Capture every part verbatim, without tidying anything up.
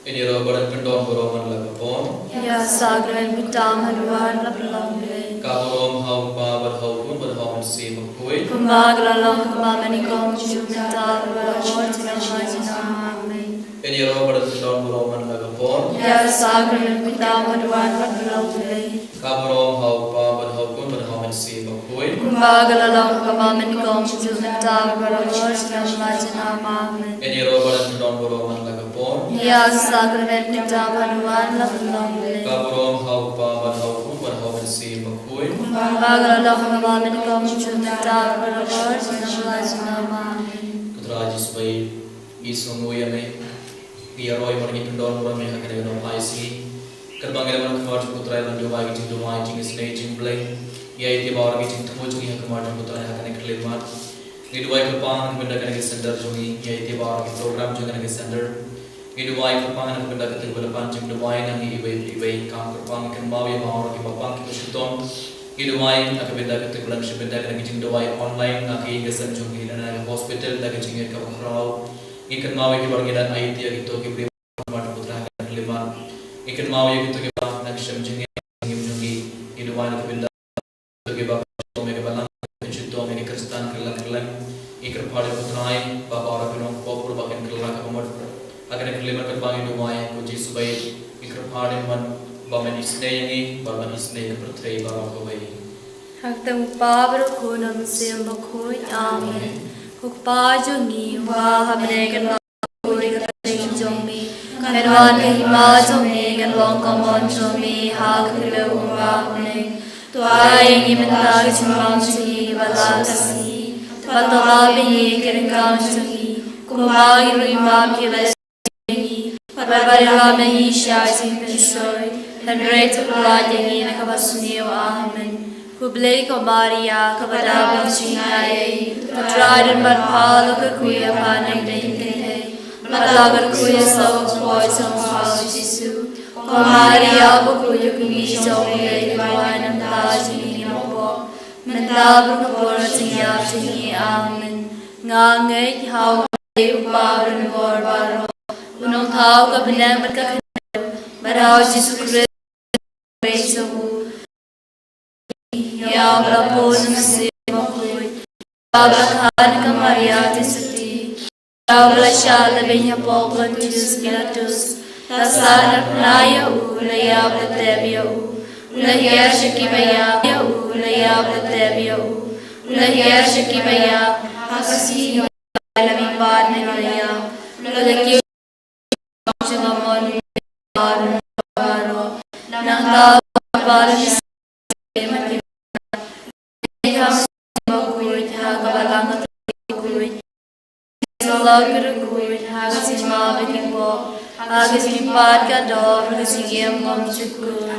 Ïa ïaroh bad ïa pyndon baroh man la ka por. Ïa ka sakrament khamtam ha duwan la pynlong Blei. Ka burom ha u Kpa bad ha u Khun bad ha u Mynsiem Bakhuid. Kumba ka la long, kumba mynnyngkong, junom mynta, baroh por, junom la junom. Amen. Ïa ïaroh bad ïa pyndon baroh man la ka por. Ïa ka sakrament khamtam ha duwan la pynlong Blei. Ka burom ha u Kpa bad ha u Khun bad ha u Mynsiem Bakhuid. Kumba ka la long, kumba mynnyngkong, junom mynta, baroh por, junom la junom. Amen. Ïa ïaroh bad ïa pyndon baroh man la ka por. Ïa ka sakrament khamtam ha duwan la pynlong Blei. Ka burom ha u Kpa bad ha u Khun bad ha u Mynsiem Bakhuid. Kumba ka la long, kumba mynnyngkong, junom mynta, baroh por, junom la junom. Amen. Ko Trai Jisu ba ïeit, ngi sngewnguh ïa me. Ngi ïaroh bad ngi pyndon baroh me ha kane ka nongphai sngi. Katba ngi dang wan ha khmat jong U Trai ban duwai ki jingduwai jingisynei jong U Blei, ngi aiti baroh ki jingthmu jong ngi ha khmat jong U Trai ha kane ka khyllipmat. Ngi duwai kyrpang na ka bynta kane ka center jong ngi, ngi aiti baroh ki program jong kane ka center. Ngi duwai kyrpang na ka bynta kito kiba la pan jingduwai na ngi iwei pa iwei, kam kyrpang ngi kynmaw ïa baroh kiba pang kiba shitom. Ngi duwai na ka bynta kito kiba la shim bynta kane ka jingduwai online na ka ïing ka sem jong ngi, na ka hospital, na ka jingïeit kaba khraw. Ngi kynmaw ïa kiba ngi dang aiti ïa kito ki briew ha khmat jong U Trai ha kane ka khyllipmat. Ngi kynmaw ïa kito kiba nang shem jingim jong ngi. Ngi duwai na ka bynta kito kiba shitom ïa ka balang, kin shitom ïa ki Khristan kylleng kylleng. Ngi kyrpad ïa U Trai ba baroh ki nongpop ruh ba kin kylla ka bamut. Ha kane ka khyllipmat katba ngi duwai, ko Jisu ba ïeit, ngi kyrpad ïa me ba men isynei ïa ngi bad men isynei ïa ka pyrthei baroh kawei. Ha ka kyrteng U Kpa bad U Khun bad U Mynsiem Bakhuid. Amen. Ko Kpa jong ngi uba ha bneng, kan long ka kyrteng jong me, kan wan ka hima jong me, kan long ka mon jong me ha ka khyllipmat kumba ha bneng. To ai ïa ngi mynta ka jingbam jong ngi ba la ka sngi, bad to map ïa ngi ki ryngkang jong ngi, kumba ngi ruh ngi map ïa kiba ïa ngi, bad wat ïalam ïa ngi sha ka jingpynshoi, hynrei to pynlait ïa ngi na kaba sniew. Amen. Khublei ko Maria, kaba dap da ka jingaiei, U Trai u don bad pha, la kyrkhu ïa pha na ki kynthei, bad la kyrkhu ïa u saw ka kpoh jong pha u Jisu. Ko Maria bakhuid, ko kmie jong U Blei, to duwai ïa ngi mynta ha ka jingïap jong ngi. Amen. Nga ngeit ha U Blei U Kpa uba don bor baroh, U Nongthaw ka bneng bad ka khyndew, bad ha U Jisu Khrist, U Trai jong ngi, ïa uba la bun u Mynsiem Bakhuid, uba la kha na ka Maria Theisotti, ïa uba la shah lehbeiñ hapoh Pontius Pilatus, la sahnarphna ïa u, la ïap, la tep ïa u, u la hiar sha kiba ïap, ïa u, u la ïap, la tep ïa u, u la hiar sha kiba ïap, ha ka sngi kaba lai la mihpat na ki ba ïap, u la kiew jong ka mon baroh. Nangta u la kyrpad ïa ki synran, u la ïaid ha ka mynsiem bakhuid, ha ka balang ka jong U Blei bakhuid. Sa long ka bakhuid ha ka jingmap ïa ki pop, ha ka jingmihpat ka doh, ha ka jingim bymjukut.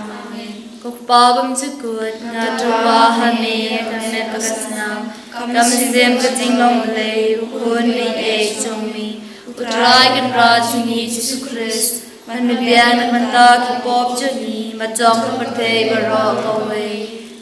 Ko Kpa bymjukut, nga tyrwa ha me ïa ka met bad ka snam, ka mynsiem ka jinglong Blei, U Khun baieit jong me, U Trai Kynrad jong ngi Jisu Khrist, ban pynbiang na ka bynta ki pop jong ngi bad jong ka pyrthei baroh kawei.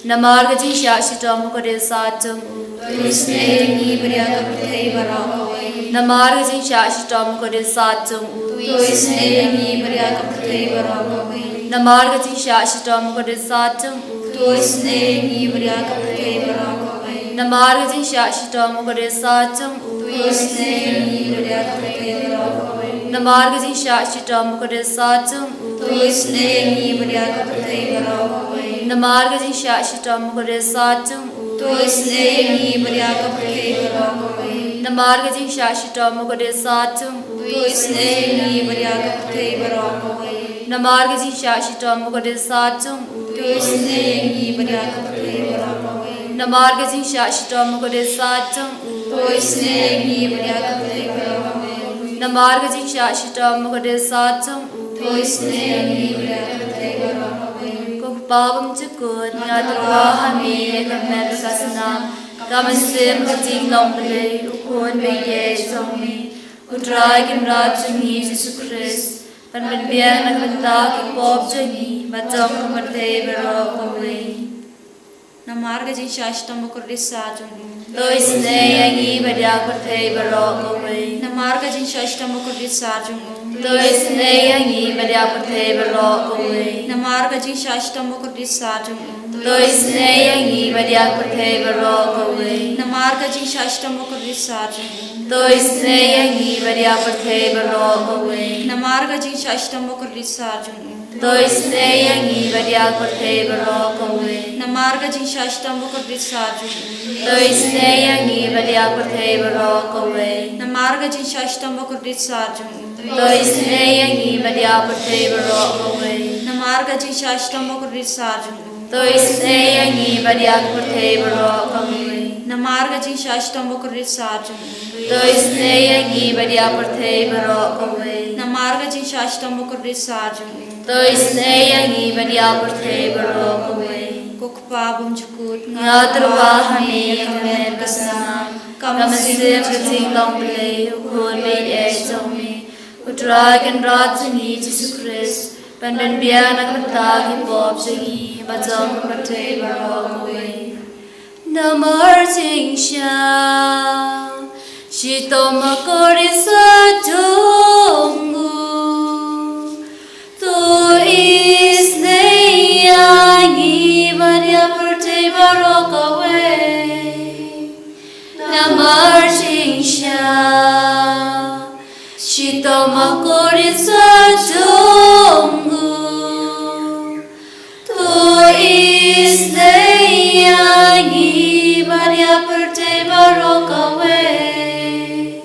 Namar ka jingshah shitom u Kordit Sad jong u, to isynei ïa ngi bad ïa ka pyrthei baroh kawei. Namar ka jingshah shitom u Kordit Sad jong u, to isynei ïa ngi bad ïa ka pyrthei baroh kawei. Namar ka jingshah shitom u Kordit Sad jong u, to isynei ïa ngi bad ïa ka pyrthei baroh kawei. Namar ka jingshah shitom u Kordit Sad jong u, to isynei ïa ngi bad ïa ka pyrthei baroh kawei. Namar ka jingshah shitom u Kordit Sad jong u, to isynei ïa ngi bad ïa ka pyrthei baroh kawei. Namar ka jingshah shitom u Kordit Sad jong u, to isynei ïa ngi bad ïa ka pyrthei baroh kawei. Namar ka jingshah shitom u Kordit Sad jong u, to isynei ïa ngi bad ïa ka pyrthei baroh kawei. Namar ka jingshah shitom u Kordit Sad jong u, to isynei ïa ngi bad ïa ka pyrthei baroh kawei. Namar ka jingshah shitom u Kordit Sad jong u, to isynei ïa ngi bad ïa ka pyrthei baroh kawei. Namar ka jingshah shitom u Kordit Sad jong u, to isynei ïa ngi bad ïa ka pyrthei baroh kawei. Ko Kpa bymjukut, nga tyrwa ha me ïa ka met bad ka snam, ka mynsiem ka jinglong Blei, U Khun baieit jong me, U Trai Kynrad jong ngi Jisu Khrist, ban pynbiang na ka bynta ki pop jong ngi bad jong ka pyrthei baroh kawei. Namar ka jingshah shitom u Kordit Sad jong u, to isynei ïa ngi bad ïa ka pyrthei baroh kawei. Namar ka jingshah shitom u Kordit Sad jong u, To isynei ïa ngi bad ïa ka pyrthei baroh kawei. Namar ka jingshah shitom bakordit sar jong u. To isynei ïa ngi bad ïa ka pyrthei baroh kawei. Namar ka jingshah shitom bakordit sar jong u. To isynei ïa ngi bad ïa ka pyrthei baroh kawei. Namar ka jingshah shitom bakordit sar jong u. To isynei ïa ngi bad ïa ka pyrthei baroh kawei. Namar ka jingshah shitom bakordit sar jong u. To isynei ïa ngi bad ïa ka pyrthei baroh kawei. Namar ka jingshah shitom bakordit sar jong u. To isynei ïa ngi bad ïa ka pyrthei baroh kawei. Namar ka jingshah shitom bakordit sar jong u. To isynei ïa ngi bad ïa ka pyrthei baroh kawei. Namar ka jingshah shitom bakordit sar jong u. To isynei ïa ngi bad ïa ka pyrthei baroh kawei. Namar ka jingshah shitom bakordit sar jong u. To isynei ïa ngi bad ïa ka pyrthei baroh kawei. Ko Kpa bymjukut, nga tyrwa ha me ïa ka met ka snam, ka mynsiem ka jinglong Blei, u Khun beit eh jong me. U Trai Kynrad jong ngi Jisu Khrist, ban pynbiang na ka bynta ki pop jong ngi bad jong ka pyrthei baroh kawei. Namar jingshah shitom bakordit sar jong u. To isynei ïa ngi bad ïa ka pyrthei baroh kawei. Namar jingshah shitom bakordit sar jong u. To isynei ïa ngi bad ïa ka pyrthei baroh kawei.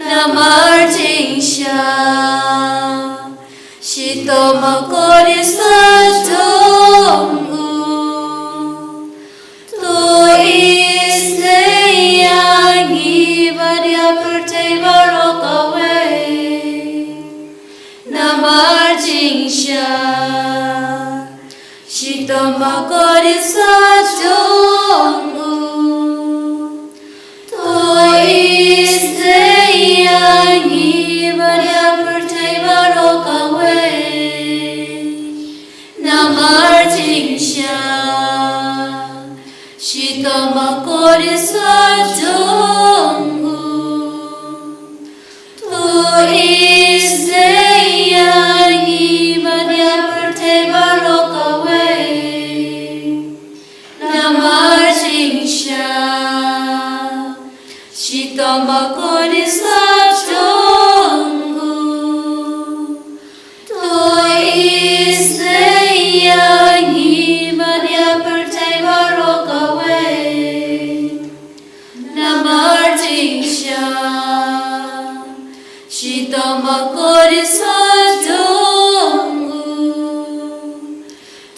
Namar jingshah shitom bakordit sar jong u. To isynei ïa ngi bad ïa ka pyrthei baroh kawei. Namar jingshah shitom bakordit sar jong u. To isynei ïa ngi bad ïa ka pyrthei baroh kawei. Namar jingshah shitom bakordit sar jong u. To isynei ïa ngi bad ïa ka pyrthei baroh kawei. Namar jingshah shitom bakordit sar jong u. To isynei ïa ngi bad ïa ka pyrthei baroh kawei. Namar jingshah shitom bakordit sar jong u.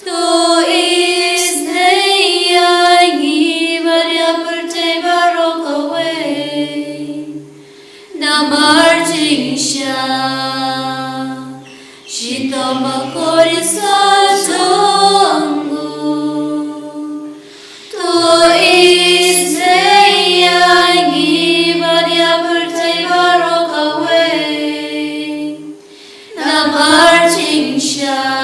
To isynei ïa ngi bad ïa ka pyrthei baroh kawei. Namar jingshah shitom bakordit sar jong u. To isynei ïa ngi bad ïa ka pyrthei baroh kawei. Namar jingshah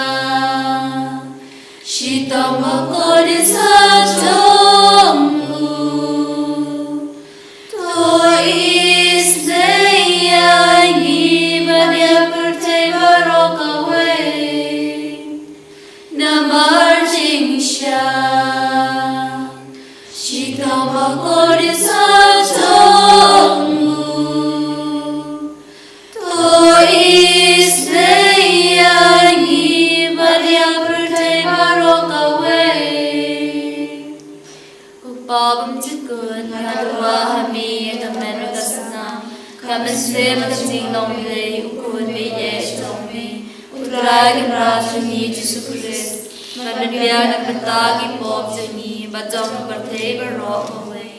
shitom bakordit sar jong u. To isynei ïa ngi bad ïa ka pyrthei baroh kawei. Namar jingshah shitom bakordit sar jong u. To isynei ïa ngi bad ïa ka pyrthei baroh kawei. Ko Kpa bymjukut, nga tyrwa ha me ïa ka met ka snam, ka mynsiem ka jinglong Blei, u Khun beit eh jong me, u Trai Kynrad jong ngi Jisu Khrist, ban pynbiang na ka bynta ki pop jong ngi bad jong ka pyrthei baroh kawei.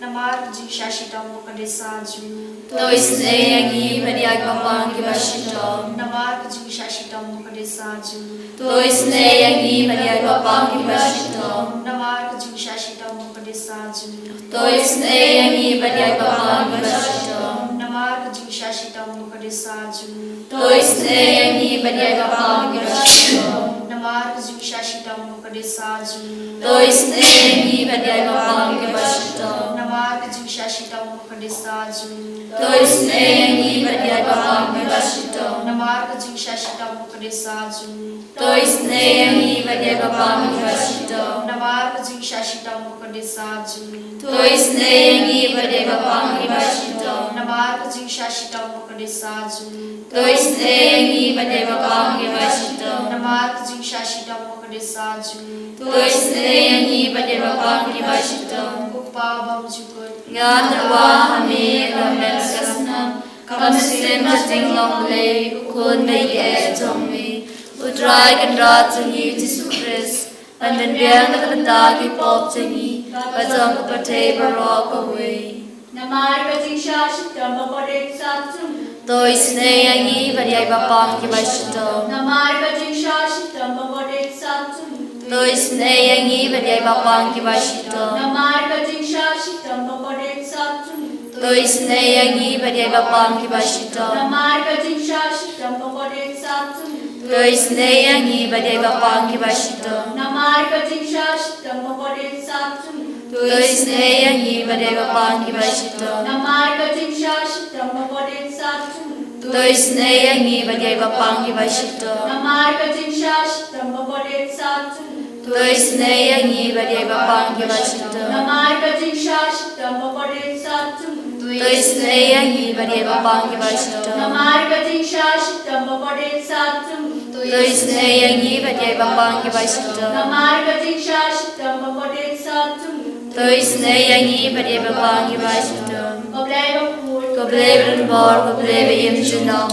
Namar ka jingshah shitom bakordit sar jong u. To isynei ïa ngi bad ïa ki bapang kiba shitom. Namar ka jingshah shitom bakordit sar jong u. To isynei ïa ngi bad ïa ki bapang kiba shitom. Namar ka jingshah shitom bakordit sar jong u. To isynei ïa ngi bad ïa ki bapang kiba shitom. Namar ka jingshah shitom bakordit sar jong u. To isynei ïa ngi bad ïa ki bapang kiba shitom. Namar ka jingshah shitom bakordit sar jong u. To isynei ïa ngi bad ïa ki bapang kiba shitom. Namar ka jingshah shitom bakordit sar jong u. To isynei ïa ngi bad ïa ki bapang kiba shitom. Namar ka jingshah shitom ka dei sat jong ngi. To isynei ïa ngi bad ïa i ba pang i ba shitom. Namar ka jingshah shitom ka dei sat jong ngi. To isynei ïa ngi bad ïa i ba pang i ba shitom. Namar ka jingshah shitom ka dei sat jong ngi. To isynei ïa ngi bad ïa i ba pang i ba shitom. Namar ka jingshah shitom ka dei sat jong ngi. To isynei ïa ngi bad ïa i ba pang i ba shitom. Ko Kpa bymjukut. Nga tyrwa ha me, ka met ka snam. Ka mynsiem ka jinglong Blei, u Khun ba ïeit jong me, u Trai Kynrad jong ngi Jisu Khrist, ban pynbiang na ka bynta ki pop jong ngi, bad jong ka pyrthei baroh kawei. Namar ka jingshah shitom ba ka dei sat jong ngi. To isynei ïa ngi bad ïa i ba pang ki ba shitom. Namar ka jingshah shitom ba ka dei sat jong ngi. To isynei ïa ngi bad ïa i ba pang ki ba shitom. Namar ka jingshah shitom ba ka dei sat jong ngi. To isynei ïa ngi bad ïa i ba pang ki ba shitom. Namar ka jingshah shitom ba ka dei sat jong ngi. To isynei ïa ngi bad ïa i ba pang ki ba shitom. Namar ka jingshah shitom ba ka dei sat jong ngi. To isynei ïa ngi bad ïa i ba pang ki ba shitom. Namar ka jingshah shitom ba ka dei sat jong ngi. To isynei ïa ngi bad ïa i ba pang ki ba shitom. Namar ka jingshah shitom ba ka dei sat jong ngi. To isynei ïa ngi bad ïa i ba pang ki ba shitom. Namar ka jingshah shitom ba ka dei sat jong ngi. To isynei ïa ngi bad ïa i ba pang ki ba shitom. Namar ka jingshah shitom ba ka dei sat jong ngi. To isynei ïa ngi bad ïa i ba pang ki ba shitom. Namar ka jingshah shitom ba ka dei sat jong ngi. To isynei ïa ngi bad ïa i ba pang ki ba shitom. Ko Blei bakhuid, ko Blei badonbor, ko Blei ba im junom.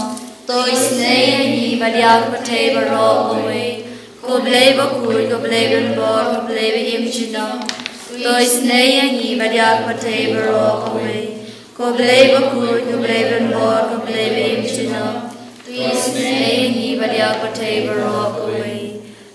To isynei ïa ngi bad ïa ka pyrthei baroh kawei. Ko Blei bakhuid, ko Blei badonbor, ko Blei ba im junom. To isynei ïa ngi bad ïa ka pyrthei baroh kawei. Ko Blei bakhuid, ko Blei badonbor, ko Blei ba im junom. To isynei ïa ngi bad ïa ka pyrthei baroh kawei.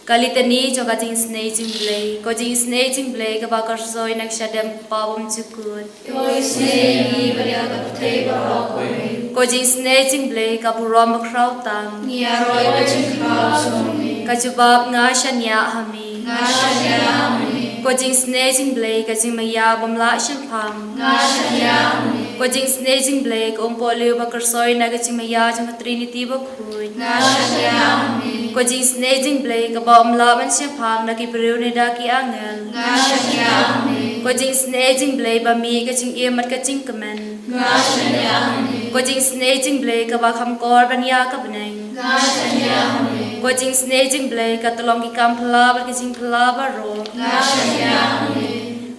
Ka Litani jong ka jingisynei jong U Blei. Ko jingisynei jong U Blei kaba ka rysoi na ka shadem Kpa bymjukut. To isynei ïa ngi bad ïa ka pyrthei baroh kawei. Ko jingisynei jong U Blei ka burom bakhraw tam. Ngi ïaroh ïa ka jingkhraw jong me. Ka jubab: Nga shaniah ha me. Nga shaniah ha me. Ko jingisynei jong U Blei ka jingmaïa bym lah shemphang. Nga shaniah ha me. Ko jingisynei jong U Blei ka umpohliew ba ka rysoi na ka jingmaïa jong ka Trinity bakhuid. Nga shaniah ha me. Ko jingisynei jong U Blei kaba ym lah ban shemphang da ki briew ne da ki angel. Nga shaniah ha me. Ko jingisynei jong U Blei ba mih ka jingim bad ka jingkmen. Nga shaniah ha me. Ko jingisynei jong U Blei kaba kham kor ban ïa ka bneng. Nga shaniah ha me. Ko jingisynei jong U Blei ka tyllong ki kam phylla bad ka jingphylla baroh. Nga shaniah ha me.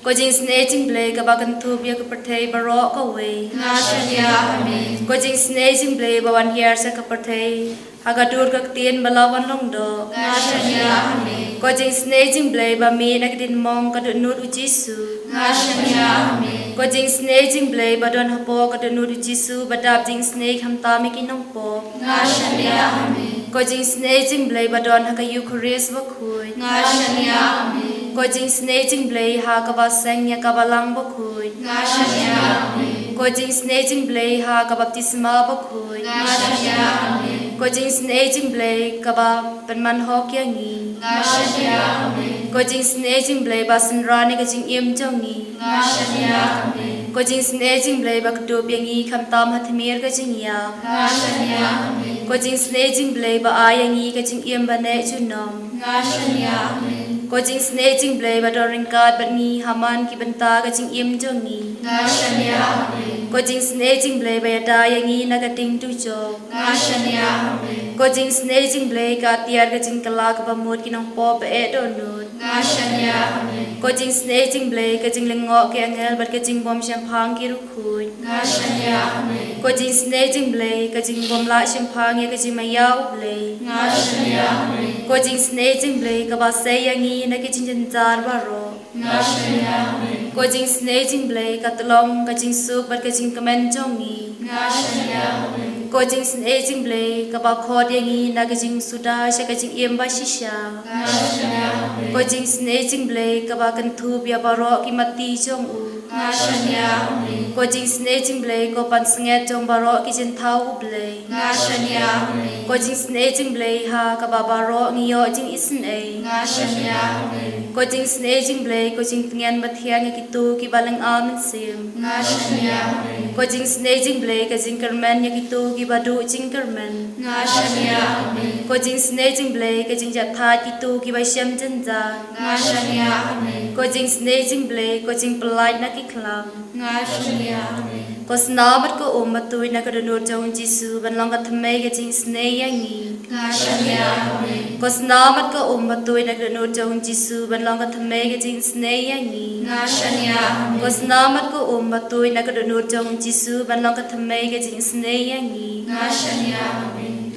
Ko jingisynei jong U Blei kaba kynthup ïa ka pyrthei baroh kawei. Nga shaniah ha me. Ko jingisynei jong U Blei ba wan hiar sha ka pyrthei ha ka dur ka ktien ba la wan long doh. Nga shaniah ha me. Ko jingisynei jong U Blei ba mih na ka diengmong ka dohnud U Jisu. Nga shaniah ha me. Ko jingisynei jong U Blei ba don hapoh ka dohnud U Jisu ba dap jingisynei khamtam ïa ki nongpop. Nga shaniah ha me. Ko jingisynei jong U Blei ba don ha ka Eukharist bakhuid. Nga shaniah ha me. Ko jingisynei jong U Blei ha kaba seng ïa ka Balang bakhuid. Nga shaniah ha me. Ko jingisynei jong U Blei ha ka baptisma bakhuid. Nga shaniah ha me. Ko jingisynei jong U Blei kaba pynman hok ïa ngi. Nga shaniah ha me. Ko jingisynei jong U Blei ba synran ïa ka jingim jong ngi. Nga shaniah ha me. Ko jingisynei jong U Blei ba kdup ïa ngi khamtam ha tmier ka jingïap. Nga shaniah ha me. Ko jingisynei jong U Blei ba ai ïa ngi ka jingim ba neh junom. Nga shaniah ha me. Ko jingisynei jong U Blei ba don ryngkat bad ngi ha man ki bynta ka jingim jong ngi. Nga shaniah ha me. Ko jingisynei jong U Blei ba ïada ïa ngi na ka ding dujok. Nga shaniah ha me. Ko jingisynei jong U Blei ka atiar ka jingkylla kaba mut ki nongpop ba eh dohnud. Nga shaniah ha me. Ko jingisynei jong U Blei ka jinglyngngoh ki angel bad ka jingbym shemphang ki riewkhuid. Nga shaniah ha me. Ko jingisynei jong U Blei ka jingbym lah shemphang ïa ka jingmaïa U Blei. Nga shaniah ha me. Ko jingisynei jong U Blei kaba sei ïa ngi na ki jingjynjar baroh. Nga shaniah ha me. Ko jingisynei jong U Blei ka tyllong ka jingsuk bad ka jingkmen jong ngi. Nga shaniah ha me. Ko jingisynei jong U Blei kaba khot ïa ngi na ka jingsuda sha ka jingim ba shisha. Nga shaniah ha me. Ko jingisynei jong U Blei kaba kynthup ïa baroh ki matti jong u. Nga shaniah ha me. Ko jingisynei jong U Blei ko pansngiat jong baroh ki jingthaw U Blei. Nga shaniah ha me. Ko jingisynei jong U Blei ha kaba baroh ngi ïoh jingisynei. Nga shaniah ha me. Ko jingsnei jong U Blei, ko jingtngen bathiang ïa kito kiba lynga mynsiem. Nga shaniah, Amen. Ko jingsnei jong U Blei, ka jingkyrmen ïa kito kiba duh jingkyrmen. Nga shaniah, Amen. Ko jingsnei jong U Blei, ka jingjahthait kito kiba shem jynjar. Nga shaniah, Amen. Ko jingsnei jong U Blei, ko jingpyllait na ki khlam. Nga shaniah, Amen. Ko snam bad ko um ba tuid na ka dohnud jong U Jisu ban long ka thymmei ka jingisnei ïa ngi. Nga shaniah, Amen. Ko snam bad ko um ba tuid na ka dohnud jong U Jisu ban long ka thymmei ka jingisnei ïa ngi. Nga shaniah, Amen. Ko snam bad ko um ba tuid na ka dohnud jong U Jisu ban long ka thymmei ka jingisnei ïa ngi. Nga shaniah, Amen.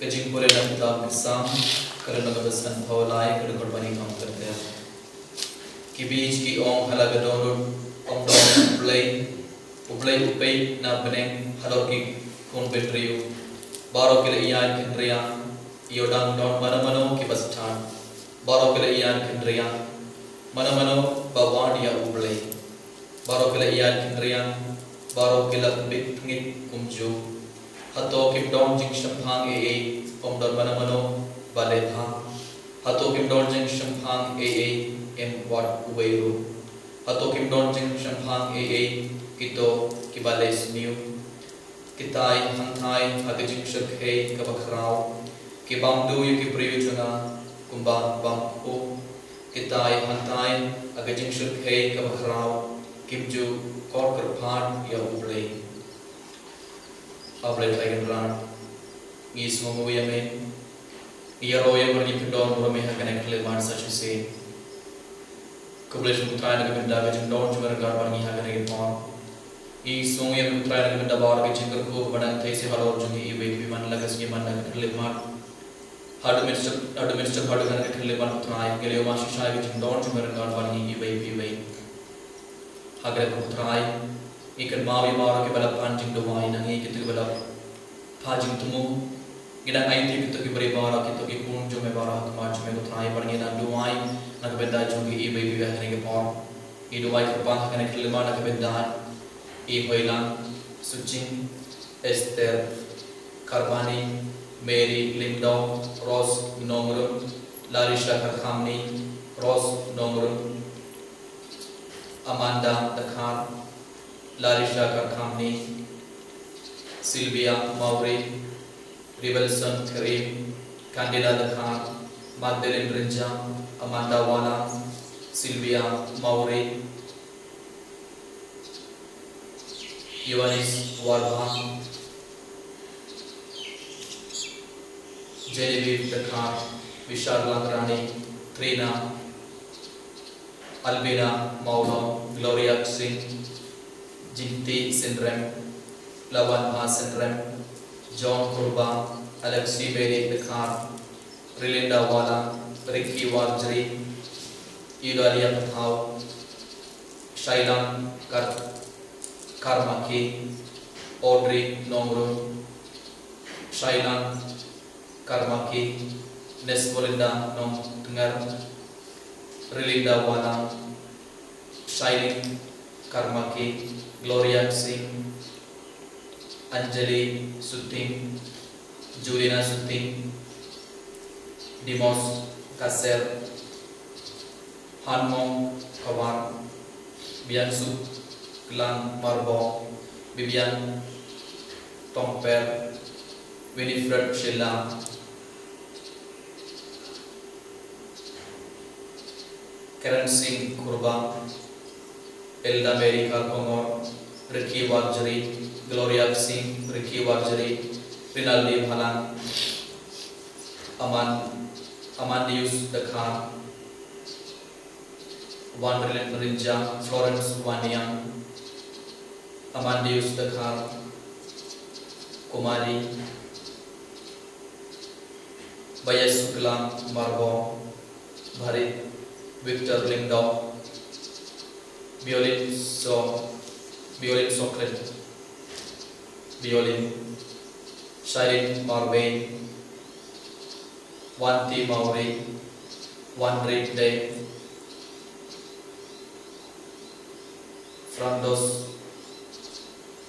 Ka jingpule na ka kitab ki Salm, ka lynnong kaba sanphew lai, ka dkhot ba nyngkong ter ter. Ki Blei ki ong ha la ka dohnud, ong don U Blei, U Blei u peit na bneng halor ki khun bynriew. Baroh ki la ïaid khynriang, ïoh dang don mano mano kiba stad. Baroh ki la ïaid khynriang, mano mano ba wad ïa U Blei. Baroh ki la ïaid khynriang, baroh ki la bit pngit kumjuh. Hato kim don jingshemphang ei ei, ym don mano mano ba leh bha? Hato kim don jingshemphang ei ei, em wat uwei ruh? Hato kim don jingshemphang ei ei, kito kiba leh sniew? Kitai hangtai ha ka jingshyrkhei kaba khraw, ki bam duh ïa ki briew jong nga kumba bam kpu. Kitai hangtai ha ka jingshyrkhei kaba khraw, kim ju kor kyrpad ïa U Blei. A Blei Trai Kynrad, ngi sngewnguh ïa me, ngi ïaroh ïa me, ngi pyndonkam ïa me ha kane ka khyllipmat sa shisien. Khublei shibun Trai na ka bynta ka jingdon jong me ryngkat bad ngi ha kane ka por. Ngi sngewnguh ïa me Trai na ka bynta baroh ki jingkyrkhu ba nang thei sha halor jong ngi iwei pa iwei man la ka sngi man la ka khyllipmat. Haduh mynstep, haduh mynstep haduh kane ka khyllipmat Trai, ngi la ïohmad shisha ïa ka jingdon jong me ryngkat bad ngi iwei pa iwei. Ha kane ka por Trai, ngi kynmaw ïa baroh kiba la pan jingduwai na ngi, kito kiba la pan jingthmu. Ngi dang aiti kito ki briew baroh, kito ki khun jong me baroh ha khmat jong me ko Trai, bad ngi dang duwai na ka bynta jong ki iwei pa iwei ha kane ka por. Ngi duwai kyrpang ha kane ka khyllipmat na ka bynta i Hoilang Suching, Esther Karbani, Mary Lyngdoh, Rose Nongrum, Larisha Kharkhamni, Rose Nongrum, Amanda Dkhar, Larisha Kharkhamni, Sylvia Mawrie, Rivelson Krim, Candida Dkhar, Magdalene Rynjah, Amanda Walang, Sylvia Mawrie, Ioannis Warbha, Genevieve Dkhar, Vishal Lakrani, Trina, Albina Mawlong, Gloria Singh, Jingti Synrem, Lawanbha Synrem, John Kurbah, Alexi Mary Dkhar, Rilinda Walang, Ricky Warjri, Eudalia Pathaw, Shailang Kar-, Karmaki, Audrey Nongrum, Shailang Karmaki, Nesmolinda Nongtngar, Rilinda Walang, Shailing Karmaki, Gloria Singh, Anjali Suting, Julina Suting, Dimos Kaser, Hanmong Kawar, Biangsuk Klang Marbong, Bibian Tongper, Winifred Sheila, Karen Singh Kurbah, Elda Mary Kharkongor, Ricky Warjri, Gloria Singh, Ricky Warjri, Rinaldi Bhalang, Aman-, Amandius Dkhar, Wanrilin Rinjang, Florence Waniang, Amandius Dkhar, Kumari, Bayasuklang Marbong, Bharit, Victor Lyngdoh, Violin So-, Violin Sokrit, Violin, Shailen Marwei, Wanti Mawrie, Wanrit Deng, Frandos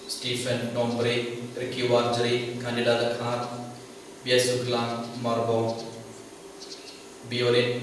Stephen Nombri, Ricky Warjri, Candida Dkhar, Biasuklang Marbong, Violin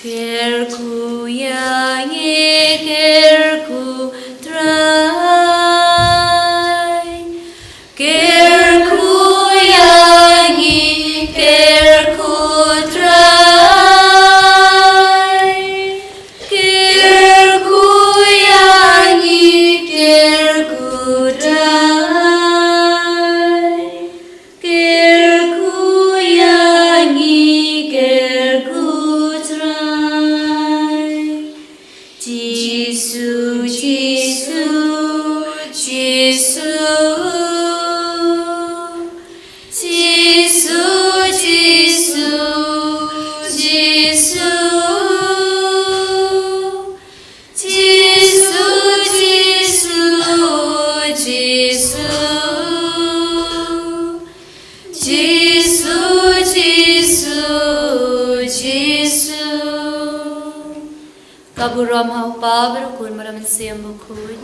Kyrkhu ïa ngi, kyrkhu Trai. Kyrkhu ïa ngi, kyrkhu Trai. Kyrkhu ïa ngi, kyrkhu Trai. Kyrkhu ïa ngi, kyrkhu Trai. Jisu, Jisu, Jisu. Jisu, Jisu, Jisu. Jisu, Jisu, Jisu. Jisu, Jisu, Jisu. Ka burom ha u Kpa bad u Khun bad u Mynsiem Bakhuid.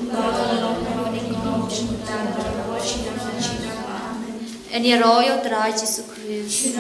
Yn ïaroh ïa u Trai Jisu Khrist.